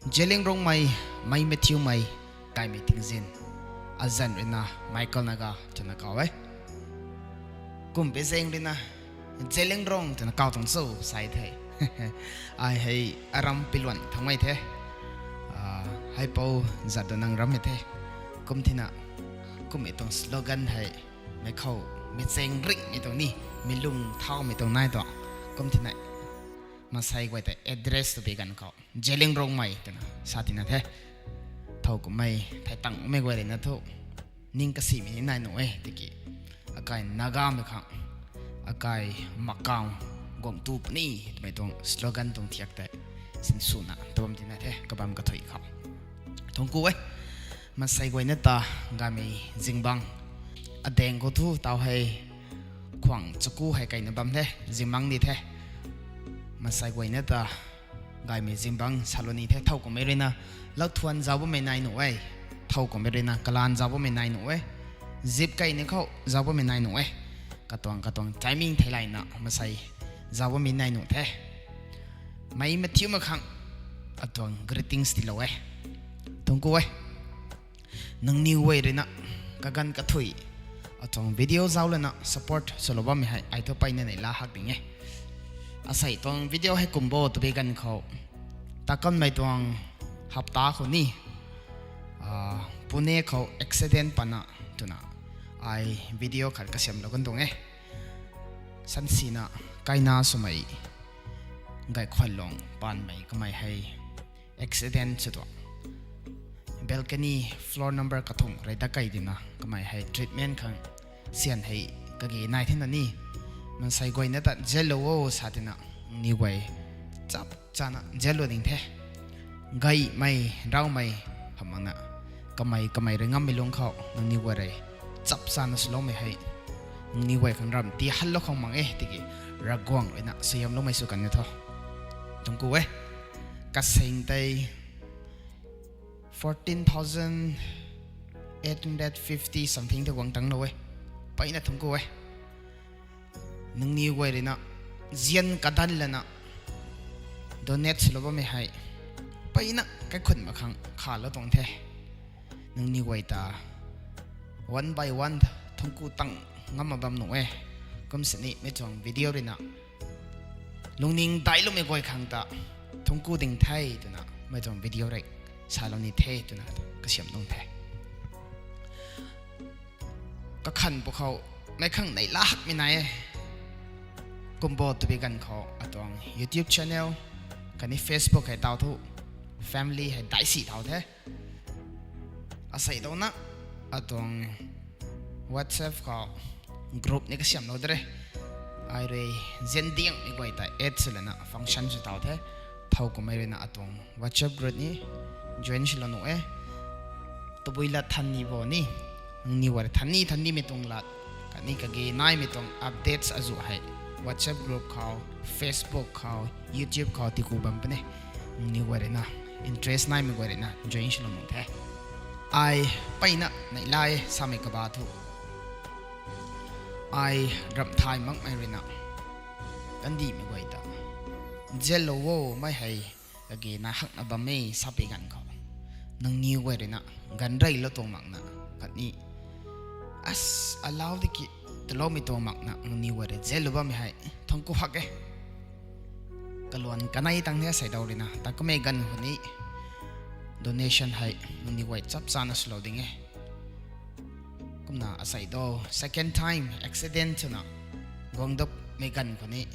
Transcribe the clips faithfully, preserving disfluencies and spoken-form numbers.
Zeliangrongmei, mei mathiumei, kaimei tingzin. Azanc ruina Michael Naga twna kaw e. Kum pei zaeng ruina Zeliangrong twna kaw tuang cho sa the. Ai hei aram piluan thangmei the. Ah, hei pou zat do nang ram e the. Kum thina, kum e tuang slogan hei, mei khou, mei chaeng ringmei tuang ni, mei lung thaumei tuang nai tuang. Kum thina, masei guay ta address tw pei ganv khou, Zeliangrongmei twna sa tina the. Thow kummei, thei tangmei guay ruina thu, ning kasimei ni nai nuh e, tiki. Akai Nagamei khang, akai makang, guang tu puni, twmei tuang slogan tuang thiak tei, sinswna, tabam tina the, kabam kathui khou. Thungc ku e, masei guayna ta, gaymei zingbangc. Adaeng khou thu taw hei, khwang chaku hei kaina bam the, zingbangc ni the. Masei guayna ta, gaymei zingbangc salou ni the, thow kummei ruina, lauthuan zauc bammei nai nuh e, thow kummei ruina, kalan zauc bammei nai nuh e, zip keyni khou zauc bammei nai nuh e, katuang, katuang timing theilayna, masei zauc bammei nai nuh the. Mei mathiumei khang, atuang greetings tiilou e. Thungc ku e. Nangniw guay ruina, kaganv kathui, atuang video zauc lana support swlou bammei hei, ai thu peyna neihla hak ding e. Asei tuang video hei kum bo tw pei ganv khou, takanmei tuang hapta khou ni, ah, Pune khou accident pana twna, ai video khat kasiamlou kan tuang e. Sansina, kaina swmei, Gaikhwanlung paanmei kamei hei accident sw tuang. Balcony floor number kathumh rui dat key dina kamei hei treatment khang syan hei kage nai thena ni. Mansei guayna ta nzianlou o sa tina, nangniw guay chap chana nzianlou ding the. Gaymei, raumei, hamh makna, kamei, kamei rui ngammei lungc khou nangniw guay rui chap chana swloumei hei, nangniw guay khang ram tihanlou khang mak e tiki, Ravguangc ruina suaihiamloumei sw kan ni tho. Thungc ku e. Kasing tei fourteen thousand eight hundred fifty something tei guang tanglou e. Peyna thungc ku e. Nangniw guay ruina nzian kadan lana donate swlou bammei hei, peyna kaikhunc mak khang khalou tuang the. Nangniw guay ta one by one thungc ku tang ngam mak bam nuh e. Kum sini mei tuang video ruina lungning dailoumei guay khang ta thungc ku ding the twna mei tuang video rui salou ni the twna kasiam tuang the. Kakhan pwkhou meic khang neihla hakmei nai e. Kum bo tw pei ganv khou atuang YouTube channel khatni Facebook hei taw thu family hei daihsi thau the. Asei dona atuang WhatsApp khou group ni kasiamhlou de re. Ai rui zian diangmei guay ta add sw lana function sw thau the. Thow kummei ruina atuang WhatsApp group ni join swlou nuh e. Tabui lat thanni bo ni, nangniw guay rui thanni thannimei tuang lat khatni kage naimei tuang updates azuh hei WhatsApp group khou, Facebook khou, YouTube khou tiku bam puni. Nangniw guay ruina interest naimei guay ruina join swlou nuh the. Ai peyna neihla e samei kaba thu, ai ramh thay makmei ruina kandihmei guay ta nzianlou o, mei hei kage nai hakna bam e sa pei ganv khou, nangniw guay ruina ganv reylou tuang makna khatni as alau diki twloumei tuang makna nangniw guay rui nzianlou bammei hei thangc ku hak e. Kaluan kanei tang ni asei dau ruina ta kummei ganv khou ni donation hei nangniw guay chap chana swlou ding e. Kumna asei dou second time accident swna guang dupmei ganv khou ni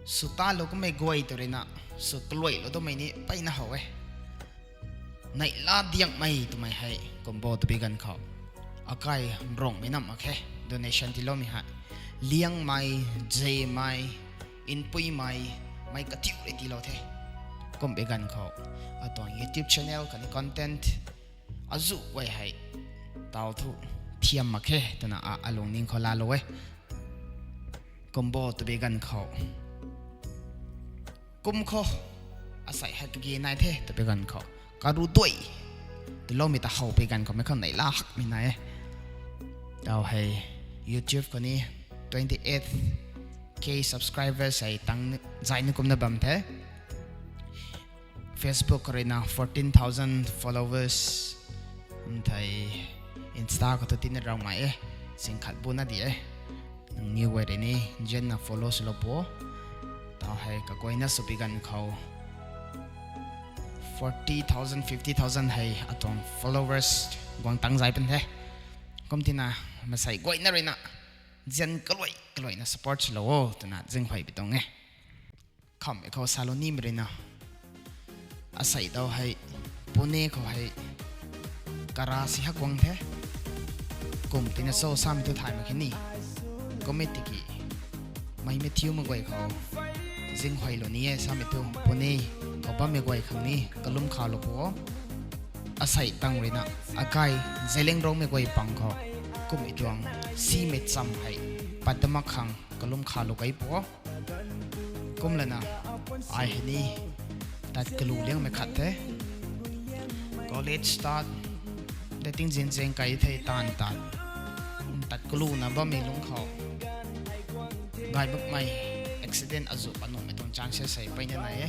sw talou kummei guay tw ruina sw kaluailou twmei ni peyna how e. Neihla diangmei twmei hei kum bo tw pei ganv khou akai Rongmei nam mak khe donation tiiloumei hei. Liangmei, Zemei, Npuimei, mei katiu rui tiilou the. Kum pei ganv khou atuang YouTube channel khatni content azuh guay hei taw thu thiam mak khe twna a alungning khou laalou e. Kum bo tw pei ganv khou kum khou asei hei kage nai the tw pei ganv khou karu duai tiiloumei ta how pei ganv khou meic khang neihla hakmei nai e. Taw hei YouTube khou ni twenty eight K subscribers hei tang zay ni kumna bam the. Facebook ruina fourteen thousand followers. Nthei Insta khou tu tina raumei e. Sing khat bu na di e. Nangniw guay rui ni nzianna follow swlou pu. Tau hei kaguayna swbi ganv khou forty thousand, fifty thousand hei atuang followers guang tang zai pan the. Kum tina masei guayna ruina nzian kaluai kaluaina support swlou o twna zinghuay pi tuang e. Khammei khou salou nimei ruina asei dau hei Pune khou hei kara si hak guang the. Kum tina cho samei thu thay mak khe ni. Kum e tiki mei mathiumei guay khou zinghuaylou ni e samei thu Pune khou bammei guay khang ni kalum khalou pu o. Asei tang ruina akai Zeliangrongmei guay pang khou kummei tuang simei cham hei pat ta mak khang kalum khalou kai pu o. Kumlana ai hei ni tat kalu liangmei khat the. College start de tingzin zeng kai the taanv tat. Tat kaluna bammei lungc khou gay makmei accident azu panuhmei tuang chances hei peyna nai e.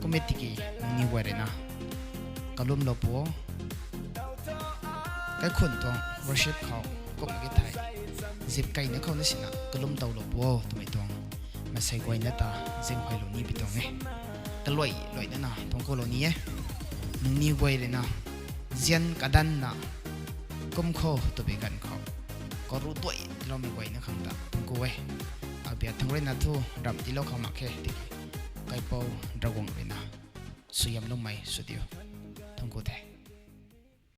Kum e tiki nangniw guay ruina kalumlou pu o. Kaikhun tuang worship khou kum ki thei zip keina khou na sina kalum towlou pu o twmei tuang masei guayna ta zinghuaylou ni pi tuang e. Kaluai luaina na tuang kulou ni e. Nangniw guay ruina nzian kadanna kum khou twbi ganv khou karu tuai tiloumei guayna khang ta tuang ku e. Abia thang ruina thu ramh tiilou khou mak khe tiki kaipouc Ravguangc ruina suaihiamloumei sw diu. Tuang ku the.